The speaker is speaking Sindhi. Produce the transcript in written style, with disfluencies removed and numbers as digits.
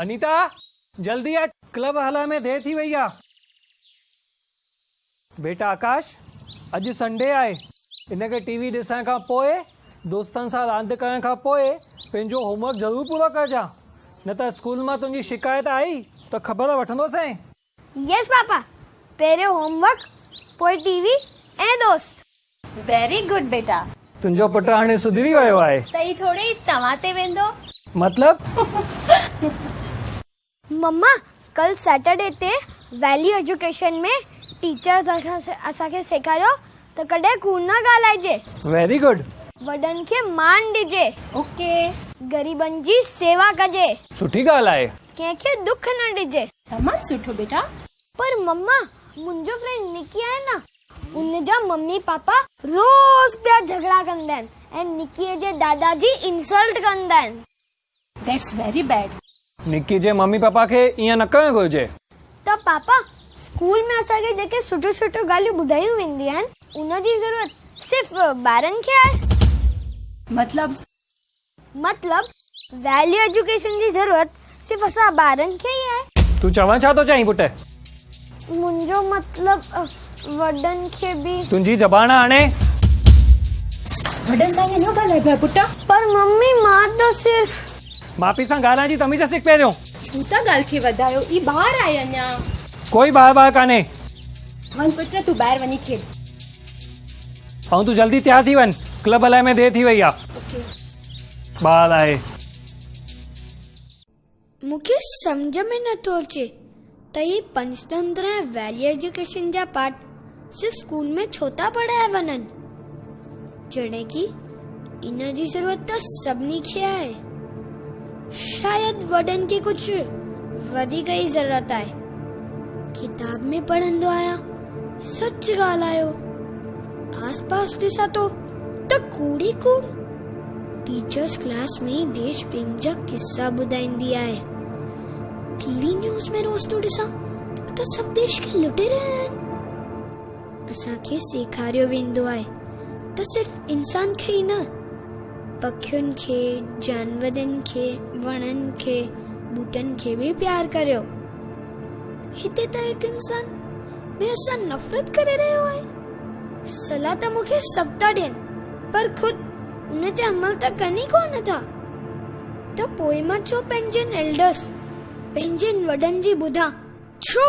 انيتا جلدي اچ ڪلب هلڻ ۾ دير ٿي وئي آ. بيٽا آڪاش اڄ سنڊي آهي ان ڪري ٽي وي ڏسڻ کان پوء دوستن سان راند ڪرڻ کان پوء پنهنجو هوم ورڪ ضرور پورو ڪرجان نه ته اسڪول مان تنهنجي شڪايت آئي ته خبر وٺندوسين. يس پاپا پهريون هوم ورڪ پوء ٽي وي ۽ دوست. ويري گڊ بيٽا. تنهنجو پٽ هاڻي سڌري ويو آهي. ته هي ٿوري ئي توهان تي ويندو. مطلب؟ مما ڪل سيٽرڊي تي ويليو ايجوڪيشن ۾ ٽيچر اسان کي سيکاريو ته ڪڏهن ڪوڙ نه ڳالهائجي. Very good. وڏن کي مان ڏجي. اوڪي. غريبن جي سيوا ڪجي. سٺي ڳالهه آهي. ڪنهن کي ڏک نه ڏجي. تمام سٺو بيٽا. پر مما منهنجو فرينڊ نڪي آهي نه ان جا ممي پاپا روز پيا جهڳڙا ڪندا آهن ۽ نڪيء جي دادا جي انسلٽ ڪندا آهن. That's very bad. نڪي جي ممي پاپا کي ائين نه ڪرڻ گهرجي. ته پاپا اسڪول ۾ اسان کي جيڪي سٺيون سٺيون ڳالهيون ٻڌايون وينديون آهن ان جي ضرورت صرف ٻارن کي آهي؟ مطلب؟ مطلب ويليو ايجوڪيشن جي ضرورت صرف اسان ٻارن کي ئي آهي. تون چوڻ ڇا ٿو چاهين پٽ؟ منهنجو مطلب وڏن کي به. تنهنجي زبان هاڻي. وڏن سان ائين نه ڳالهائبو آهي پٽ. پر ممي مان ته صرف. ماء پيء سان ڳالهائڻ جي تميز سک پهريون. ڇو ٿا ڳالهه کي وڌايو هي ٻار آهي اڃا. ڪوئي ٻار ٻار ڪانهي. وڃ پٽ تون ٻاهر وڃي کيڏ. ۽ تون جلدي تيار ٿي وڃ ڪلب هلائڻ ۾ دير ٿي وئي آ. ٻار آهي. مون کي سمجهه ۾ نه ٿو اچي ته هي پنچتنتر ۽ ويليو ايجوڪيشن جا پاٺ صرف اسڪول ۾ ڇو ٿا پڙهايا وڃن جڏهن ڪي ان جي ضرورت ته سڀني کي آهي. شايد وڏن کي ڪجهه وڌيڪ ئي ضرورت آهي. ڪتاب ۾ پڙهندو آهيان سچ ڳالهايو. آس پاس ڏسان ٿو ته ڪوڙ ئي ڪوڙ. ٽيچرس ڪلاس ۾ ديش پريم جا قصا ٻڌائيندي آهي. ٽي وي نيوز ۾ روز ٿو ڏسان ته سڀ ديش کي لٽي رهيا آهن. اسان کي سيکاريو ويندو آهي ته صرف انسان کي ئي نه پکين کي، جانورن کي، وڻن کي، ٻوٽن کي به پيار ڪريو. هتي ته هڪ انسان ٻئي سان نفرت ڪري رهيو آهي. صلاح ته مون کي سڀ ٿا ڏين پر خود ان تي عمل ته ڪن ئي ڪونه ٿا. ته پوء مان ڇو پنهنجن ايلڊرس، پنهنجن وڏن جي ٻڌان؟ ڇو؟